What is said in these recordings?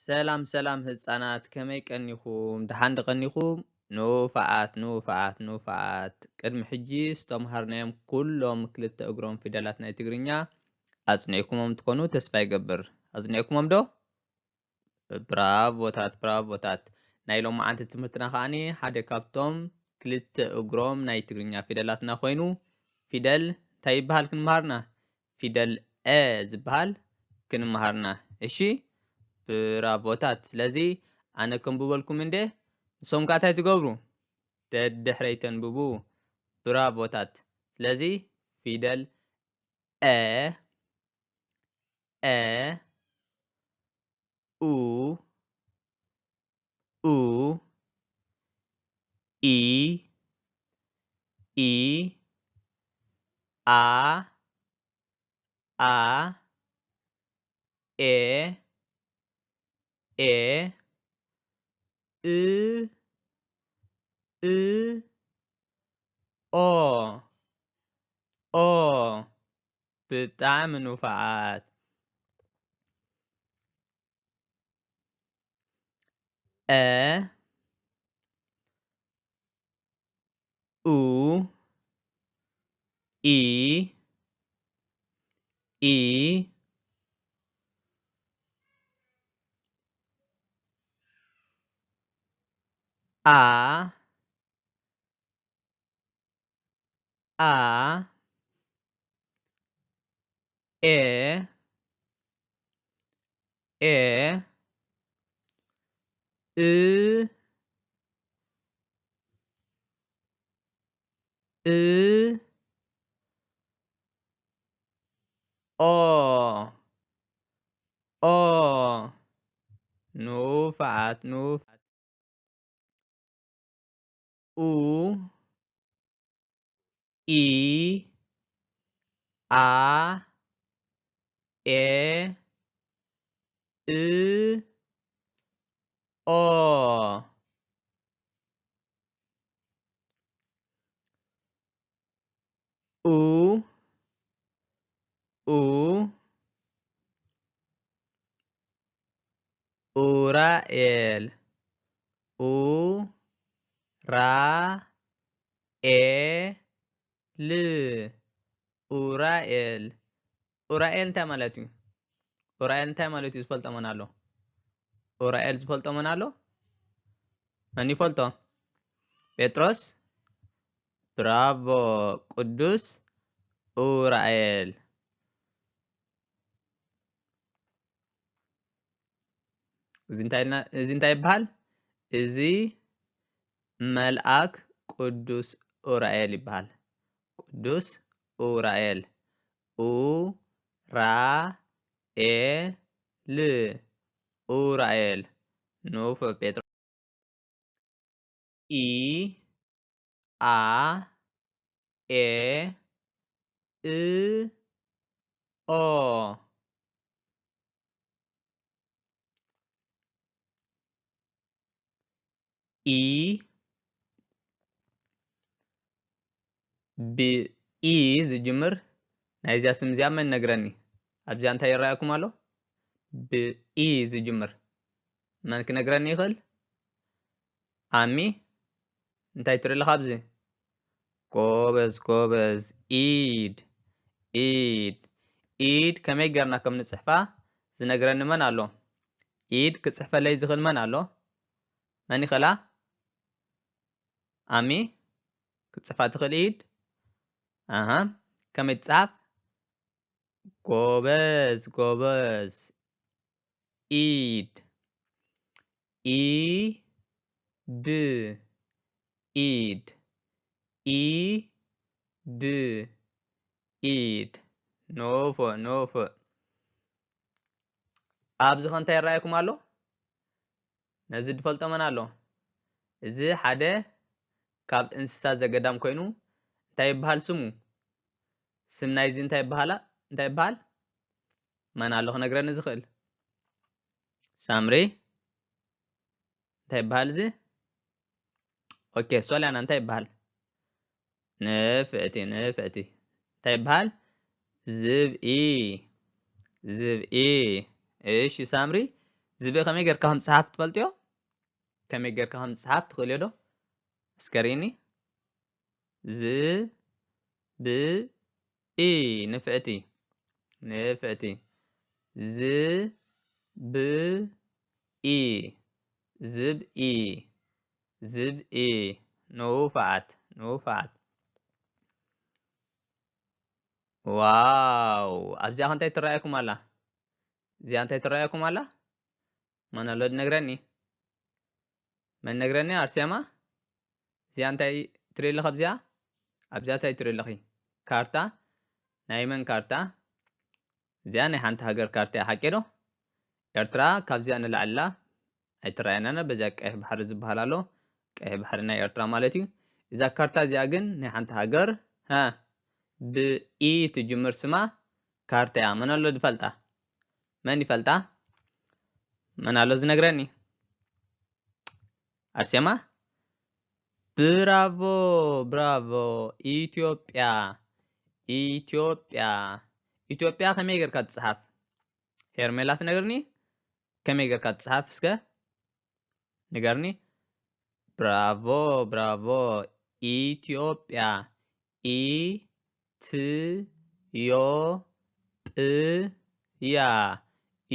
ሰላም ሰላም ህጻናት፣ ከመይ ቀኒኹም? ደሓን ዶ ቀኒኹም? ንፉዓት ንፉዓት ንፉዓት። ቅድሚ ሕጂ ዝተምሃርናዮም ኩሎም ክልተ እግሮም ፊደላት ናይ ትግርኛ ኣጽኒዕኩሞም ትኾኑ ተስፋ ይገብር። ኣጽኒዕኩሞም ዶ? ብራቮታት ብራቮታት። ናይ ሎማዓንቲ ትምህርትና ከዓኒ ሓደ ካብቶም ክልተ እግሮም ናይ ትግርኛ ፊደላትና ኮይኑ ፊደል እንታይ ይበሃል ክንምሃርና? ፊደል እ ዝበሃል ክንምሃርና። እሺ፣ ብራቮታት። ስለዚ ኣነ ከንብበልኩም እንዴ፣ ንሶም ከኣ እንታይ ትገብሩ? ደድሕረይ ተንብቡ። ብራቮታት። ስለዚ ፊደል እ፣ እ፣ ኡ፣ ኡ፣ ኢ፣ ኢ፣ ኣ፣ ኣ፣ ኤ፣ ኤ፣ እ፣ እ፣ ኦ፣ ኦ። ብጣዕሚ ንፉዓት። እ፣ ኡ፣ ኢ፣ ኢ፣ ኣ፣ ኣ፣ ኤ፣ ኤ፣ እ፣ እ፣ ኦ፣ ኦ፣ ንፉዓት፣ ንፉዓት። ኡ፣ ኢ፣ ኣ፣ ኤ፣ እ፣ ኦ። ኡ፣ ኡ፣ ኡራኤል፣ ኡ፣ ራ፣ ኤ፣ ል፣ ኡራኤል። ኡራኤል እንታይ ማለት እዩ? ኡራኤል እንታይ ማለት እዩ? ዝፈልጦ መን ኣሎ? ኡራኤል ዝፈልጦ መን ኣሎ? መን ይፈልጦ? ጴጥሮስ? ብራቮ! ቅዱስ ኡራኤል። እዚ እንታይ ኢልና፣ እዚ እንታይ ይበሃል? እዚ መልኣክ ቅዱስ ኡራኤል ይበሃል። ቅዱስ ኡራኤል። ኡ፣ ራ፣ ኤ፣ ል። ኡራኤል። ንፉዕ ጴጥሮስ። ኢ፣ ኣ፣ ኤ፣ እ፣ ኦ። ኢ፣ ብኢ ዝጅምር ናይዚኣ ስም እዚኣ መን ነግረኒ? ኣብዚኣ እንታይ ይረኣየኩም ኣሎ? ብኢ ዝጅምር መን ክነግረኒ ይኽእል? ኣሚ፣ እንታይ ትርኢ ኣለኻ ኣብዚ? ጎበዝ፣ ጎበዝ። ኢድ፣ ኢድ፣ ኢድ ከመይ ጌርና ከም ንጽሕፋ ዝነግረኒ መን ኣሎ? ኢድ ክጽሕፈለይ ዝኽእል መን ኣሎ? መን ይኽእላ? ኣሚ፣ ክትጽሕፋ ትኽእል ኢድ? ኣሃ፣ ከመይ ትጽሓፍ? ጎበዝ፣ ጎበዝ። ኢድ፣ ኢ፣ ድ፣ ኢድ፣ ኢ፣ ድ፣ ኢድ። ንፉዕ፣ ንፉዕ። ኣብዚ ኸ እንታይ ይረኣየኩም ኣሎ? ነዚ ዝፈልጦ መን ኣሎ? እዚ ሓደ ካብ እንስሳ ዘገዳም ኮይኑ እንታይ ይበሃል ስሙ? ስም ናይዚ እንታይ ይበሃላ? እንታይ ይበሃል? መን ኣሎ ክነግረኒ ዝኽእል? ሳምሪ? እንታይ ይበሃል እዚ? ኦኬ፣ ሶልያና እንታይ ይበሃል? ንፍዕቲ፣ ንፍዕቲ። እንታይ ይበሃል? ዝብኢ። ዝብኢ። እሺ ሳምሪ፣ ዝብኢ ከመይ ጌርካ ከም ዝጸሓፍ ትፈልጥዮ? ከመይ ጌርካ ከም ዝጸሓፍ ትኽእልዮ ዶ? እስከ ርኢኒ። ዝብኢ፣ ንፍዕቲ፣ ንፍዕቲ። ዝብኢ፣ ዝብኢ፣ ዝብኢ። ንፉዓት፣ ንፉዓት። ዋው! ኣብዚኣ ከ እንታይ ትረኣየኩም ኣላ? እዚኣ እንታይ ትረኣየኩም ኣላ? መን ኣሎ ዝነግረኒ? መን ነግረኒ? ኣርሴማ? እዚኣ እንታይ ትርኢ ኣለኺ ኣብዚኣ? ኣብዚኣ እንታይ ትርኢ ኣለኺ? ካርታ? ናይ መን ካርታ? እዚኣ ናይ ሓንቲ ሃገር ካርታ እያ፣ ሓቂ ዶ? ኤርትራ ካብዚኣ ንላዕሊ ኣላ፣ ኣይትረኣየናን። በዚኣ ቀይሕ ባሕሪ ዝበሃል ኣሎ፣ ቀይሕ ባሕሪ ናይ ኤርትራ ማለት እዩ። እዛ ካርታ እዚኣ ግን ናይ ሓንቲ ሃገር፣ ሃ፣ ብኢ ትጅምር ስማ ካርታ እያ። መን ኣሎ ዝፈልጣ? መን ይፈልጣ? መን ኣሎ ዝነግረኒ? ኣርሴማ? ብራቮ፣ ብራቮ። ኢትዮጵያ፣ ኢትዮጵያ። ኢትዮጵያ ከመይ ጌርካ ትጽሓፍ? ሄርሜላ ትነግርኒ? ከመይ ጌርካ ትጽሓፍ እስከ ንገርኒ? ብራቮ፣ ብራቮ። ኢትዮጵያ፣ ኢ ት ዮ ጵ ያ፣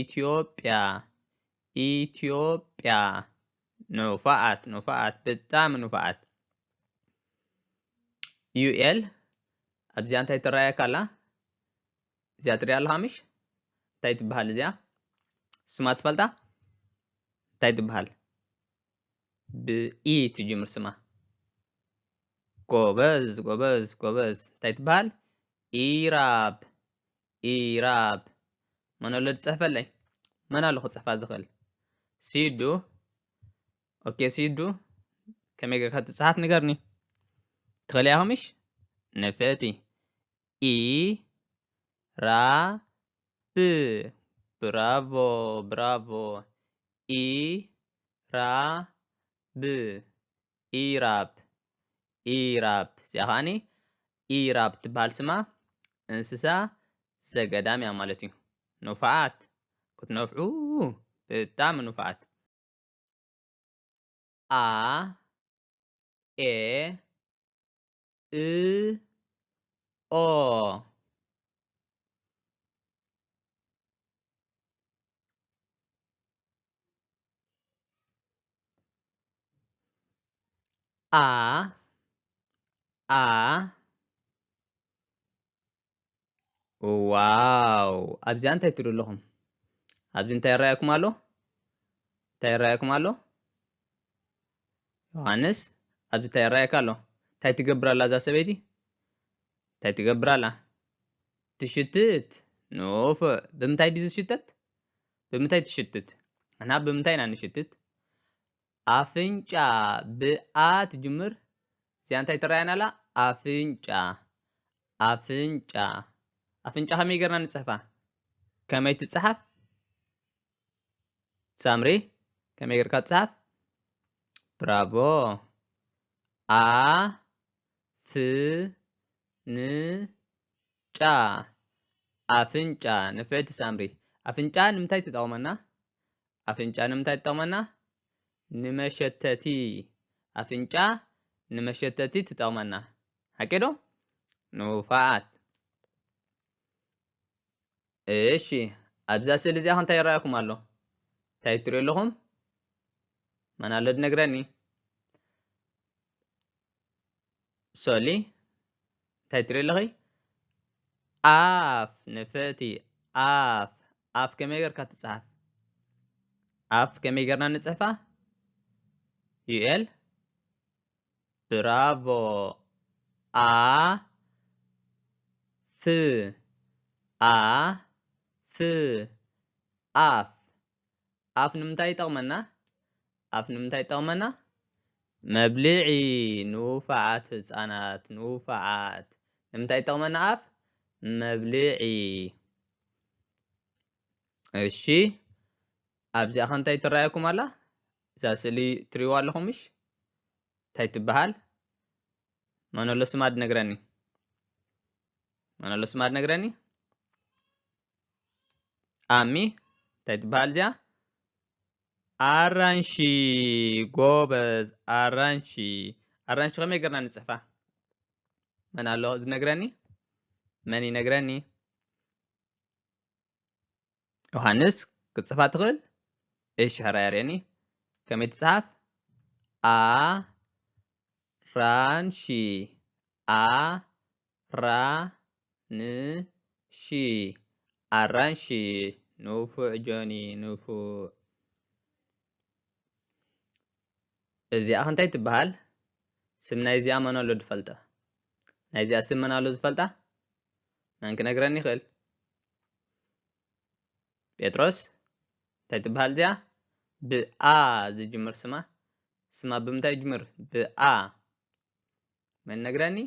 ኢትዮጵያ፣ ኢትዮጵያ። ንፉዓት፣ ንፉዓት፣ ብጣዕሚ ንፉዓት። ዩኤል፣ ኣብዚኣ እንታይ ትረኣየካ ኣላ? እዚኣ ትሪኣ ኣለኻ ምሽ? እንታይ ትበሃል እዚኣ? ስማ ትፈልጣ? እንታይ ትበሃል? ብኢ ትጅምር ስማ። ጎበዝ፣ ጎበዝ፣ ጎበዝ። እንታይ ትበሃል? ኢራብ፣ ኢራብ። መን ኣሎ ዝጽሕፈለይ? መን ኣሎ ክጽሕፋ ዝኽእል? ሲዱ። ኦኬ፣ ሲዱ። ከመይ ጌርካ ትጽሓፍ ንገርኒ። ትኽእሊ ኢኹምሽ? ንፍዕቲ። ኢ ራ ብ። ብራቮ፣ ብራቮ። ኢ ራ ብ። ኢራብ፣ ኢራብ። እዚኣ ከኣኒ ኢራብ ትበሃል ስማ እንስሳ ዘገዳም እያ ማለት እዩ። ንፉዓት፣ ክትነፍዑ ብጣዕሚ ንፉዓት። ኣ፣ ኤ፣ እ፣ ኦ። ኣ፣ ኣ። ዋው! ኣብዚኣ እንታይ ትሪኡ ኣለኹም? ኣብዚ እንታይ ይረኣየኩም ኣሎ? እንታይ ይረኣየኩም ኣሎ? ዮሃንስ፣ ኣብዚ እንታይ ይረኣየካ ኣሎ? እንታይ ትገብር ኣላ እዛ ሰበይቲ? እንታይ ትገብር ኣላ? ትሽትት። ንፉዕ። ብምንታይ ድዩ ዝሽተት? ብምንታይ ትሽትት? ንሕና ብምንታይ ኢና ንሽትት? ኣፍንጫ፣ ብኣ ትጅምር። እዚኣ እንታይ ትረኣየና ኣላ? ኣፍንጫ፣ ኣፍንጫ። ኣፍንጫ ከመይ ጌርና ንጽሕፋ? ከመይ ትጽሓፍ? ሳምሪ፣ ከመይ ጌርካ ትጽሓፍ? ብራቮ። ኣ፣ ፍ፣ ን፣ ጫ። ኣፍንጫ። ንፍዕቲ ሳምሪ። ኣፍንጫ ንምንታይ ትጠቕመና? ኣፍንጫ ንምንታይ ትጠቕመና? ንመሸተቲ። ኣፍንጫ ንመሸተቲ ትጠቕመና። ሓቂ ዶ? ንፉዓት። እሺ፣ ኣብዛ ስእሊ እዚኣ ከ እንታይ ይረኣየኩም ኣሎ? እንታይ ትሪኡ ኣለኹም? መን ኣሎ ዝነግረኒ? ሶሊ፣ እንታይ ትሪኢ ኣለኺ? ኣፍ፣ ንፍዕቲ፣ ኣፍ። ኣፍ ከመይ ጌርካ ትጽሓፍ? ኣፍ ከመይ ጌርና ንጽሕፋ? ዩኤል፣ ብራቮ። ኣ፣ ፍ፣ ኣ፣ ፍ፣ ኣፍ። ኣፍ ንምንታይ ይጠቕመና? ኣፍ ንምንታይ ይጠቕመና? መብልዒ። ንፉዓት ህጻናት፣ ንፉዓት። ንምንታይ ይጠቕመና ኣፍ? መብልዒ። እሺ፣ ኣብዚኣ ከ እንታይ ትረኣየኩም ኣላ? እዛ ስእሊ ትሪእዋ ኣለኹም ምሽ? እንታይ ትበሃል? መን ኣሎ ስማ ዝነግረኒ? መን ኣሎ ስማ ዝነግረኒ? ኣሚ፣ እንታይ ትበሃል እዚኣ? ኣራንሺ። ጎበዝ፣ ኣራንሺ። ኣራንሺ ከመይ ጌርና ንጽሕፋ? መን ኣሎ ዝነግረኒ? መን ይነግረኒ? ዮሃንስ፣ ክትጽሕፋ ትኽእል? እሺ፣ ሕራይ ኣርእየኒ። ከመይ ትጽሓፍ? ኣ ራንሺ። ኣ ራ ን ሺ። ኣራንሺ። ንፉዕ ጆኒ፣ ንፉዕ። እዚኣ ከ እንታይ ትበሃል? ስም ናይዚኣ መን ኣሎ ዝፈልጣ? ናይዚኣ ስም መን ኣሎ ዝፈልጣ? መን ክነግረኒ ይኽእል? ጴጥሮስ? እንታይ ትበሃል እዚኣ? ብኣ ዝጅምር ስማ። ስማ ብምንታይ ይጅምር? ብኣ። መን ነግረኒ?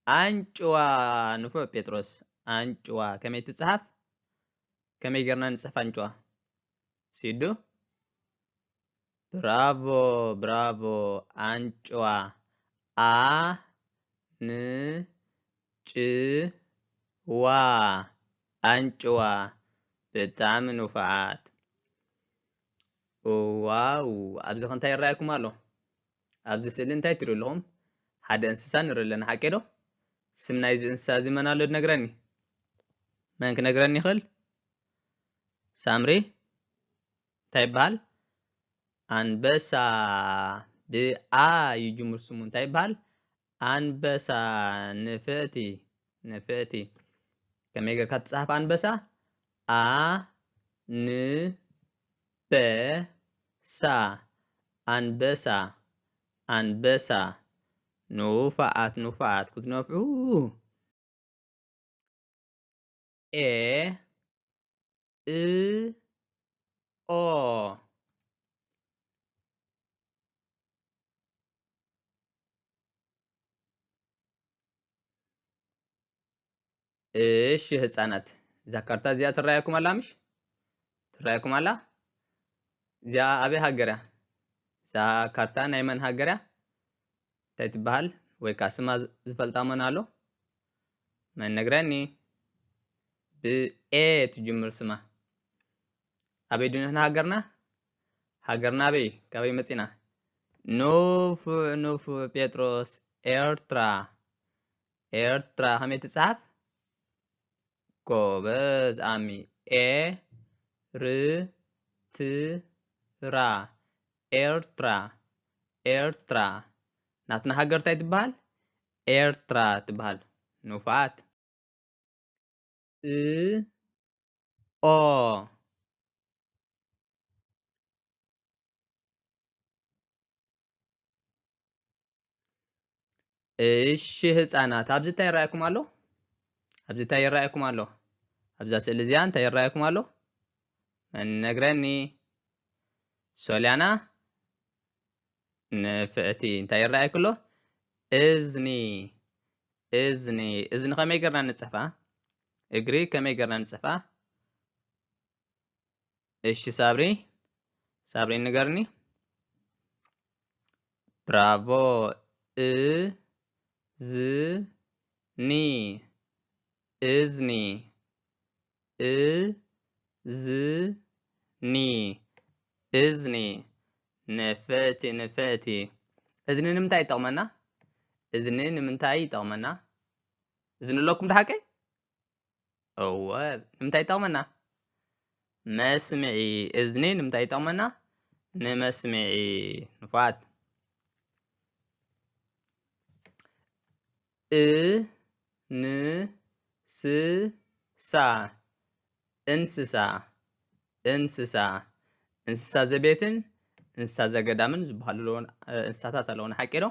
ኣንጭዋ። ንፉዕ ጴጥሮስ። ኣንጭዋ ከመይ ትጽሓፍ? ከመይ ጌርና ንጽሕፍ ኣንጭዋ? ሲዱ? ብራቮ፣ ብራቮ። ኣንጭዋ። ኣ ን ጭ ዋ። ኣንጭዋ። ብጣዕሚ ንፉዓት። ዋው! ኣብዚ ከ እንታይ ይረኣየኩም ኣሎ? ኣብዚ ስእሊ እንታይ ትሪኡ ኣለኹም? ሓደ እንስሳ ንርኢ ኣለና፣ ሓቂ ዶ? ስም ናይዚ እንስሳ እዚ መን ኣሎ ዝነግረኒ? መን ክነግረኒ ይኽእል? ሳምሪ? እንታይ ይበሃል? ኣንበሳ። ብኣ ይጅምር ስሙ። እንታይ ይበሃል? ኣንበሳ። ንፍዕቲ፣ ንፍዕቲ። ከመይ ጌርካ ትጽሓፍ ኣንበሳ? ኣ ን በ ሳ። ኣንበሳ፣ ኣንበሳ። ንፉዓት፣ ንፉዓት ክትነፍዑ። ኤ እ ኦ። እሺ ህፃናት፣ እዛ ካርታ እዚኣ ትረኣየኩም ኣላ ምሽ? ትረኣየኩም ኣላ? እዚኣ ኣበይ ሃገር እያ? እዛ ካርታ ናይ መን ሃገር እያ? እንታይ ትበሃል? ወይ ከዓ ስማ ዝ-፣ ዝፈልጣ መን ኣሎ? መን ነግረኒ? ብኤ ትጅምር ስማ። ኣበይ ድዩ ንሕና ሃገርና? ሃገርና ኣበይ? ካበይ መጺና? ንፉዕ፣ ንፉዕ ጴጥሮስ፣ ኤርትራ። ኤርትራ ከመይ ትጽሓፍ? ጎበዝ ኣሚ። ኤ ር ት ራ። ኤርትራ፣ ኤርትራ። ናትና ሃገር እንታይ ትበሃል? ኤርትራ ትበሃል። ንፉዓት። እ ኦ። እሺ ህፃናት፣ ኣብዚ እንታይ ይረኣየኩም ኣሎ? ኣብዚ እንታይ ይረኣየኩም ኣሎ? ኣብዛ ስእሊ እዚኣ እንታይ ይረኣየኩም ኣሎ? መን ነግረኒ? ሶልያና? ንፍዕቲ። እንታይ ይረኣየኩ ኣሎ? እዝኒ። እዝኒ። እዝኒ ከመይ ጌርና ንጽሕፋ? እግሪ ከመይ ጌርና ንጽሕፋ? እሺ ሳብሪ፣ ሳብሪ ንገርኒ። ብራቮ። እ ዝ ኒ። እዝኒ። እ ዝ ኒ። እዝኒ። ንፍዕቲ፣ ንፍዕቲ። እዝኒ ንምንታይ ይጠቕመና? እዝኒ ንምንታይ ይጠቕመና? እዝኒ ኣለኩም ድሓቀይ? እወ፣ ንምንታይ ይጠቕመና? መስምዒ። እዝኒ ንምንታይ ይጠቕመና? ንመስምዒ። ንፉዓት። እ ን ስ ሳ። እንስሳ። እንስሳ። እንስሳ ዘቤትን እንስሳ ዘገዳምን ዝበሃሉ ኣለዉ፣ እ፣ እንስሳታት ኣለዉና፣ ሓቂ ዶ?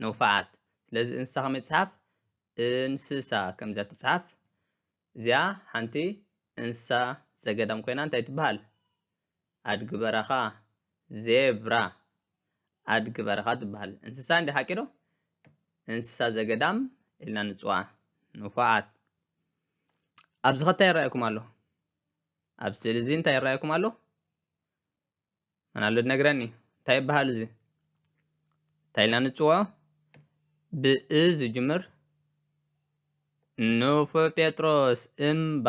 ንፉዓት። ስለዚ እንስሳ ከመይ ትጽሓፍ? እንስሳ ከምዚኣ ትጽሓፍ። እዚኣ ሓንቲ እንስሳ ዘገዳም ኮይና እንታይ ትበሃል? ኣድጊ በረኻ፣ ዜብራ። ኣድጊ በረኻ ትበሃል። እንስሳ እንዲ ሓቂ ዶ? እንስሳ ዘገዳም ኢልና ንጽውዓ። ንፉዓት። ኣብዚ ኸ እንታይ ይረኣየኩም ኣሎ? ኣብ ስእሊ እዚ እንታይ ይረኣየኩም ኣሎ? መን ኣሎ ዝነግረኒ? እንታይ ይበሃል እዚ? እንታይ ኢልና ንጽውዖ? ብእ ዝጅምር። ንፉዕ ጴጥሮስ፣ እምባ።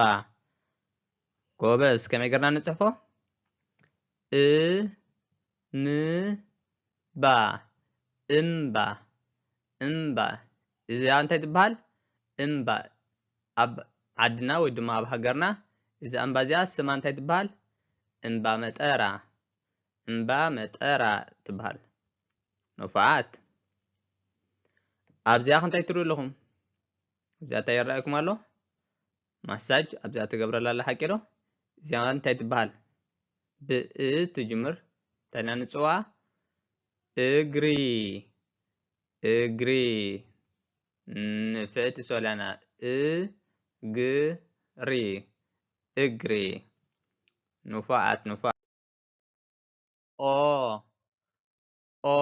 ጎበዝ፣ ከመይ ጌርና ንጽሕፎ? እ ም ባ እምባ እምባ። እዚኣ እንታይ ትበሃል? እምባ። ኣብ ዓድና ወይ ድማ ኣብ ሃገርና እዛ እምባ እዚኣ ስማ እንታይ ትበሃል? እምባ መጠራ እምባ መጠራ ትበሃል። ንፉዓት። ኣብዚኣ እንታይ ትሪኡ ኣለኹም? ኣብዚኣ እንታይ ይረኣየኩም ኣሎ? ማሳጅ ኣብዚኣ ትገብረላ ኣላ ሓቂ ዶ? እዚኣ እንታይ ትበሃል? ብእ ትጅምር እንታይ ኢና ንፅውዓ? እግሪ እግሪ። ንፍዕቲ ሶልያና እግሪ እግሪ። ንፉዓት ንፉዓት። ኦ ኦ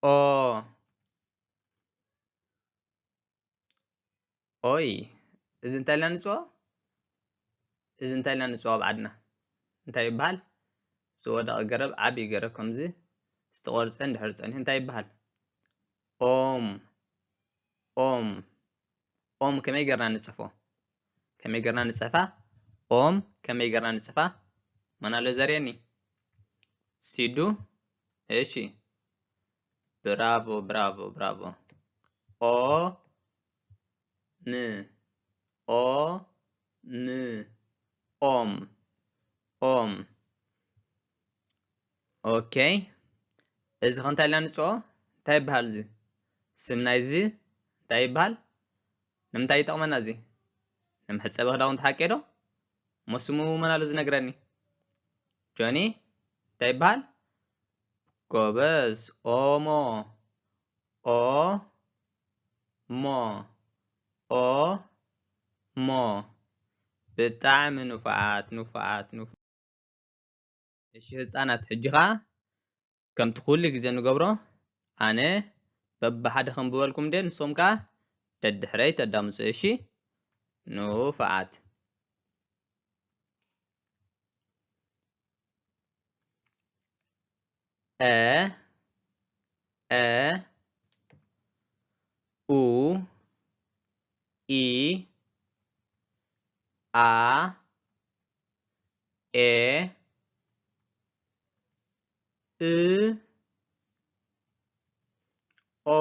ኦ ኦይ፣ እዚ እንታይ ኢልና ንፅውዖ? እዚ እንታይ ኢልና ንፅውዖ ኣብ ዓድና? እንታይ ይበሃል? ዝወደቐ ገረብ ዓብዪ ገረብ ከምዚ ዝተቖርፀ እንድሕር ፀኒሑ እንታይ ይበሃል? ኦም ኦም ኦም ከመይ ጌርና ንፅሕፎ? ከመይ ጌርና ንፅሕፋ? ኦም ከመይ ጌርና ንፅሕፋ? መን ኣሎ ዘርእየኒ? ሲዱ? እሺ። ብራቮ ብራቮ ብራቮ። ኦ ም ኦ ም ኦም ኦም። ኦኬ። እዚ ኸ እንታይ ኢልና ንፅኦ? እንታይ ይበሃል እዚ? ስም ናይዚ እንታይ ይበሃል? ንምንታይ ይጠቕመና እዚ? ንመሕፀቢ ክዳውንቲ ሓቂ ዶ? እሞ ስሙ መን ኣሎ ዝነግረኒ? ጆኒ እንታይ ይበሃል? ጎበዝ። ኦሞ ኦ ሞ ኦ ሞ። ብጣዕሚ ንፉዓት ንፉዓት ንፉዓት። እሺ ህፃናት፣ ሕጂ ኸዓ ከምቲ ኩሉ ግዜ ንገብሮ ኣነ በብሓደ ከንብበልኩም እንደ ንሶም ከዓ ደድሕረይ ተዳምፁ። እሺ ንፉዓት። እ እ ኡ ኢ ኣ ኤ እ ኦ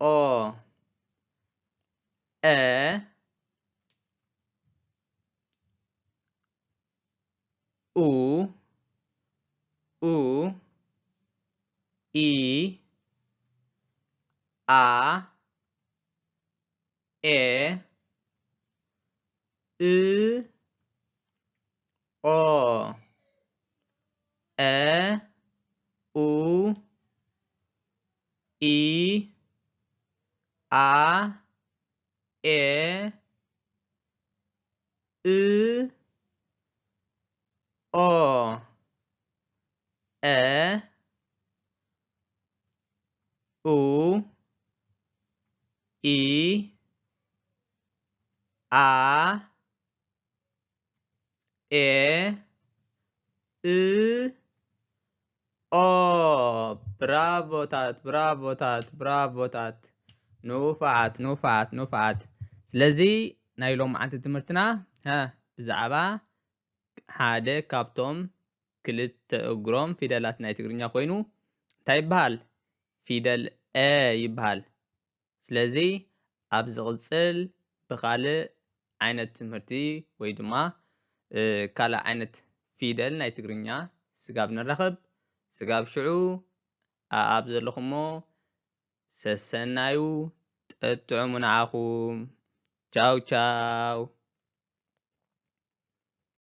ኦ እ ኡ ኡ ኢ ኣ ኤ እ ኦ እ ኡ ኢ ኣ ኤ እ ኦ እ ኡ ኢ ኣ ኤ እ ኦ። ብራቮታት ብራቮታት ብራቮታት። ንፉዓት ንፉዓት ንፉዓት። ስለዚ ናይ ሎማዓንቲ ትምህርትና ሀ ብዛዕባ ሓደ ካብቶም ክልተ እግሮም ፊደላት ናይ ትግርኛ ኮይኑ እንታይ ይበሃል? ፊደል እ ይበሃል። ስለዚ ኣብ ዝቕፅል ብኻልእ ዓይነት ትምህርቲ ወይ ድማ ካልእ ዓይነት ፊደል ናይ ትግርኛ ስጋብ ንራኸብ፣ ስጋብ ሽዑ ኣኣብ ዘለኹሞ ሰሰናዩ ጠጥዑሙ ንዓኹም። ቻው ቻው።